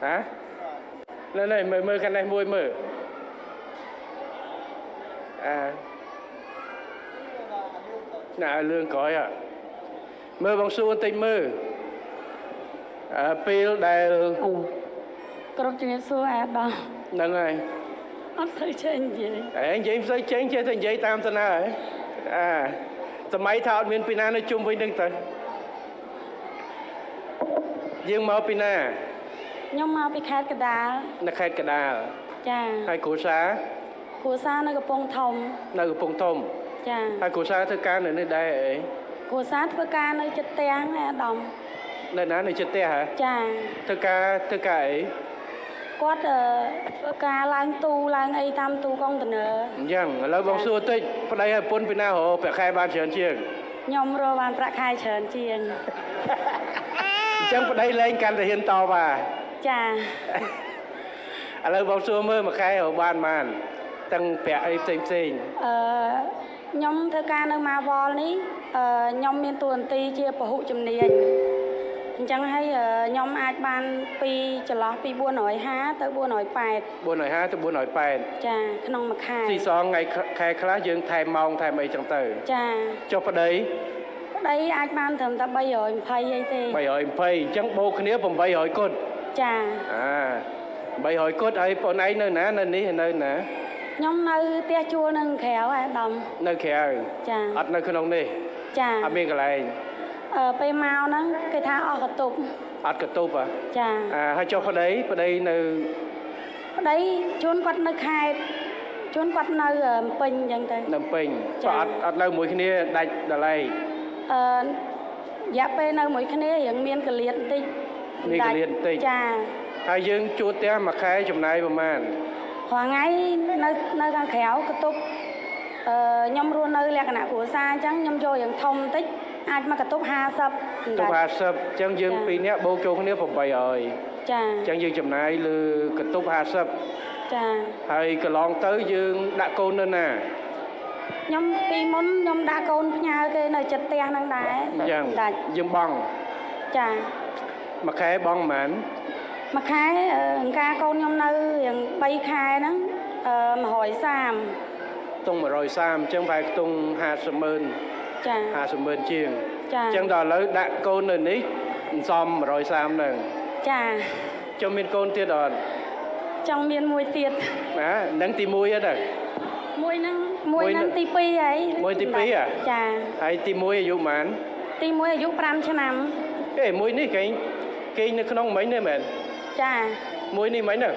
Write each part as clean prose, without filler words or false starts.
ហ៎ នេះមើលមើលខាងនេះមួយមើលអាណាលឿងក្រោយមើលបងសួរបន្តិចមើលអើពេលដែល គ្រប់ជំរាបសួរអាដាម ហ្នឹងហើយ អត់សូវចេះនិយាយ អេនិយាយមិនសូវចេះចេះតែនិយាយតាមតាណាហ៎អាសម័យថាអត់មានពីណានៅជុំវិញហ្នឹងទៅយើងមកពីណា ខ្ញុំមកពីខេត្តកដាល នៅខេត្តកដាល ចា ហើយគ្រួសារ គ្រួសារនៅកំពង់ធំ នៅកំពង់ធំ ចា ហើយគ្រួសារធ្វើការនៅនេះដែរអី គ្រួសារធ្វើការនៅចិត្តផ្ទះអាដាម នៅណានៅចិត្តផ្ទះហ៎ ចា ធ្វើការធ្វើការអី គាត់ធ្វើការឡើងទូឡើងអីតាមទូកុងតឺន័រ អញ្ចឹងឥឡូវបងសួរតិចប្តីឲ្យប្រពន្ធពីណារកប្រាក់ខែបានច្រើនជាង ខ្ញុំរកបានប្រាក់ខែច្រើនជាង អញ្ចឹងប្តីលែងកាន់តែហ៊ានតវ៉ា ចា ឥឡូវបងសួរមើលមួយខែរកបានប៉ុន្មានទាំងប្រាក់អីផ្សេងផ្សេង អឺខ្ញុំធ្វើការនៅម៉ាវលនេះអឺខ្ញុំមានតួនាទីជាពហុជំនាញអញ្ចឹងហើយខ្ញុំអាចបានពីចន្លោះពី450ទៅ480 450ទៅ480 ចាក្នុងមួយខែ ស៊ីសងថ្ងៃខែខ្លះយើងថែមម៉ោងថែមអីចឹងទៅ ចា ចុះប្តី ប្តីអាចបានត្រឹមតែ320អីទេ 320អញ្ចឹងបូកគ្នា800គត់ ចា អា300គត់ហើយបងឯងនៅណានៅនេះនៅណា ខ្ញុំនៅផ្ទះជួលនឹងក្រៅអាដាម នៅក្រៅ ចា អត់នៅក្នុងនេះ ចា អត់មានកន្លែង អឺពេលមកហ្នឹងគេថាអស់កតុប អត់កតុបហ៎ ចា អាហើយចុះប្តីប្តីនៅ ប្តីជួនគាត់នៅខេត្តជួនគាត់នៅពេញអញ្ចឹងទៅ នៅពេញបើអត់អត់នៅមួយគ្នាដាច់ដលៃ អឺរយៈពេលនៅមួយគ្នារៀងមានកលៀតបន្តិច មានកលៀតបន្តិច ចា ហើយយើងជួលផ្ទះមួយខែចំណាយប្រហែល រាល់ថ្ងៃនៅនៅខាងក្រៅកតុបអឺខ្ញុំរស់នៅលក្ខណៈគ្រួសារអញ្ចឹងខ្ញុំយកយ៉ាងធំបន្តិចអាចមកកតុប50 កតុប50អញ្ចឹងយើងពីរនាក់បូកចូលគ្នា800 ចា អញ្ចឹងយើងចំណាយលើកតុប50 ចា ហើយកន្លងទៅយើងដាក់កូននៅណា ខ្ញុំពីមុនខ្ញុំដាក់កូនផ្ញើគេនៅចិត្តផ្ទះហ្នឹងដែរ អញ្ចឹង ដាច់ យើងបង់ ចា មួយខែបង់ប៉ុន្មាន មួយខែអង្ការកូនខ្ញុំនៅរៀង3ខែហ្នឹងអឺ130 ខ្ទង់130អញ្ចឹងប្រហែលខ្ទង់50ម៉ឺន ចា 50ម៉ឺនជាង ចា អញ្ចឹងដល់ឥឡូវដាក់កូននៅនេះសំ130ហ្នឹង ចា ចុះមានកូនទៀតអត់ ចង់មានមួយទៀត ណានឹងទី1ហ្នឹង មួយហ្នឹងមួយហ្នឹងទី2ហើយ មួយទី2ហ៎ ចា ហើយទី1អាយុប៉ុន្មាន ទី1អាយុ5ឆ្នាំ អេមួយនេះគេគេនៅក្នុងមិញនេះមែន ចា មួយនេះមិញហ្នឹង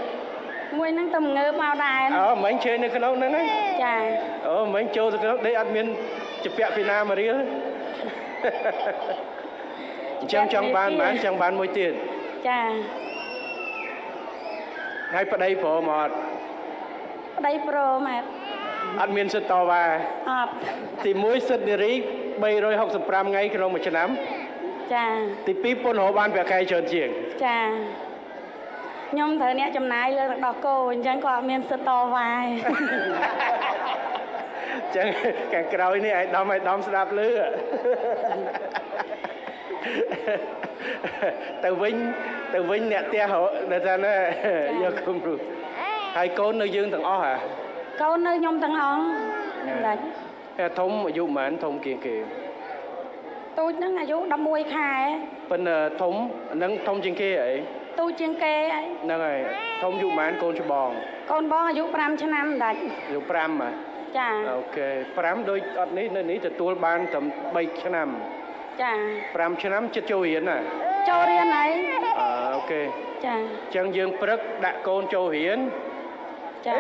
មួយហ្នឹងទៅងើបមកដែរ អូមិញជើនៅក្នុងហ្នឹងហ៎ ចា អូមិញចូលទៅក្នុងដេកអត់មានជពាក់ពីណាមករៀលអញ្ចឹងចង់បានបានចង់បានមួយទៀត ចា ហើយប្តីព្រមអត់ ប្តីព្រមអត់ អត់មានសិទ្ធិតវ៉ា អត់ ទី1សិទ្ធិនារី365ថ្ងៃក្នុងមួយឆ្នាំ ចា ទី2ពុនរកបានប្រាក់ខែច្រើនជាង ចាខ្ញុំត្រូវអ្នកចំណាយលើទឹកដោះគោអញ្ចឹងក៏អត់មានសិទ្ធិតវ៉ា អញ្ចឹងខាងក្រោយនេះឲ្យដំឲ្យដំស្ដាប់លឺទៅវិញទៅវិញអ្នកផ្ទះរកថាណាយកគុំរូហើយកូននៅយើងទាំងអស់ហ៎ កូននៅខ្ញុំទាំងអង្គដាច់ តែធំអាយុប៉ុន្មានធំជាងគេ ទូចហ្នឹងអាយុ11ខែ ប៉ុន្តែធំហ្នឹងធំជាងគេអី ទូចជាងគេអី ហ្នឹងហើយធំអាយុប៉ុន្មានកូនច្បង កូនបងអាយុ5ឆ្នាំដាច់ អាយុ5ហ៎ ចា អូខេ5ដូចអត់នេះនៅនេះទទួលបានត្រឹម3ឆ្នាំ ចា 5ឆ្នាំចិត្តចូលរៀនណា ចូលរៀនហើយ អឺអូខេ ចា អញ្ចឹងយើងព្រឹកដាក់កូនចូលរៀន ចា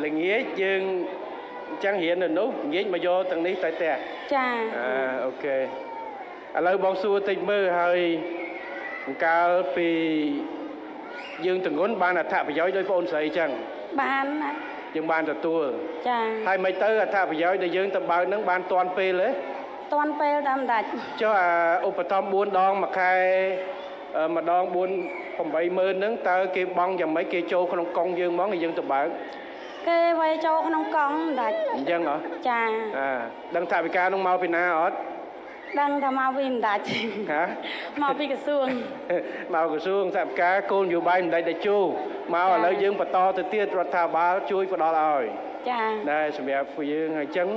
ល្ងាចយើងអញ្ចឹងរៀននៅនោះល្ងាចមកយកទាំងនេះទៅផ្ទះ ចា អាអូខេឥឡូវបងសួរតិចមើលហើយកាលពីយើងទងន់បានអត្ថប្រយោជន៍ដោយបងអូនស្រីអញ្ចឹង បានណា យើងបានទទួល ចា ហើយមិនទៅអត្ថប្រយោជន៍ដែលយើងទៅបើកនឹងបានតាន់ពេលទេ តាន់ពេលតាមដាច់ ចុះអាឧបត្ថម្ភ4ដងមួយខែម្ដង4 80000ហ្នឹងតើគេបង់យ៉ាងម៉េចគេចូលក្នុងកង់យើងហ្មងឲ្យយើងទៅបើក គេវាយចូលក្នុងកង់ដាច់ អញ្ចឹងហ៎ ចា អាដឹងថវិកានោះមកពីណាអត់ ដឹងថាមកពីម្ដេច ហា មកពីក្រសួង មកក្រសួងសហការគោលនយោបាយម្ដេចតេជោមកឥឡូវយើងបន្តទៅទៀតរដ្ឋាភិបាលជួយផ្ដល់ឲ្យ ចា ដែរសម្រាប់ពួកយើងអញ្ចឹង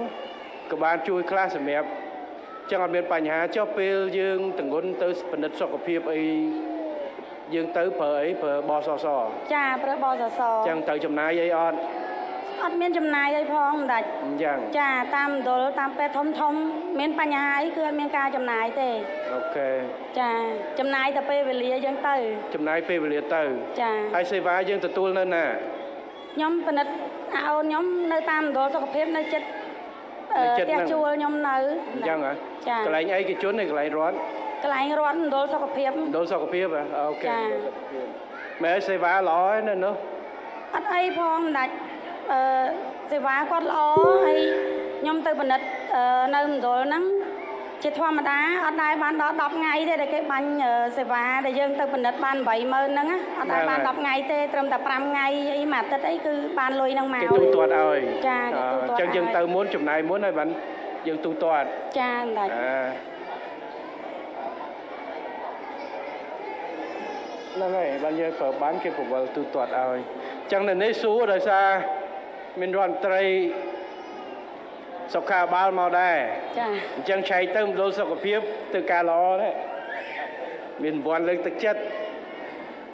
ក៏បានជួយខ្លះសម្រាប់ចឹងអត់មានបញ្ហាចុះពេលយើងទងន់ទៅពិនិត្យសុខភាពអីយើងទៅប្រើអីប្រើបសស ចាប្រើបសស ចឹងទៅចំណាយអីអត់ អត់មានចំណាយអីផងម្ដេច អញ្ចឹង ចាតាមមណ្ឌលតាមពេទ្យធំធំមានបញ្ហាអីគឺអត់មានការចំណាយទេ OK ចាចំណាយតែពេលវេលាយើងទៅ ចំណាយពេលវេលាទៅ ចា ហើយសេវាយើងទទួលនៅណា ខ្ញុំពិនិត្យអាអូនខ្ញុំនៅតាមមណ្ឌលសុខភាពនៅចិត្តផ្ទះជួលខ្ញុំនៅ អញ្ចឹងហ៎ ចា កន្លែងឯកជនឬកន្លែងរដ្ឋ កន្លែងរដ្ឋមណ្ឌលសុខភាព មណ្ឌលសុខភាព OK មែនសេវាល្អហើយនៅនោះ អត់អីផងម្ដេចអឺសេវាគាត់ល្អហើយខ្ញុំទៅពិនិត្យនៅមណ្ឌលហ្នឹងជាធម្មតាអត់ដែរបានដល់10ថ្ងៃទេដែលគេបាញ់សេវាដែលយើងទៅពិនិត្យបាន80000ហ្នឹងអត់ដែរបាន10ថ្ងៃទេត្រឹមតែ5ថ្ងៃអីមួយអាទិត្យអីគឺបានលុយហ្នឹងមក គេទូទាត់ឲ្យ ចាគេទូទាត់ អញ្ចឹងយើងទៅមុនចំណាយមុនហើយបានយើងទូទាត់ ចាម្ដេច ហ្នឹងហើយបានយើងប្រើបានគេប្រវល់ទូទាត់ឲ្យអញ្ចឹងនៅនេះសួរដោយសារមានរដ្ឋមន្ត្រីសុខាបាលមកដែរ ចា អញ្ចឹងឆែកទៅមណ្ឌលសុខភាពទៅការល្អដែរមានរង្វាន់លើកទឹកចិត្ត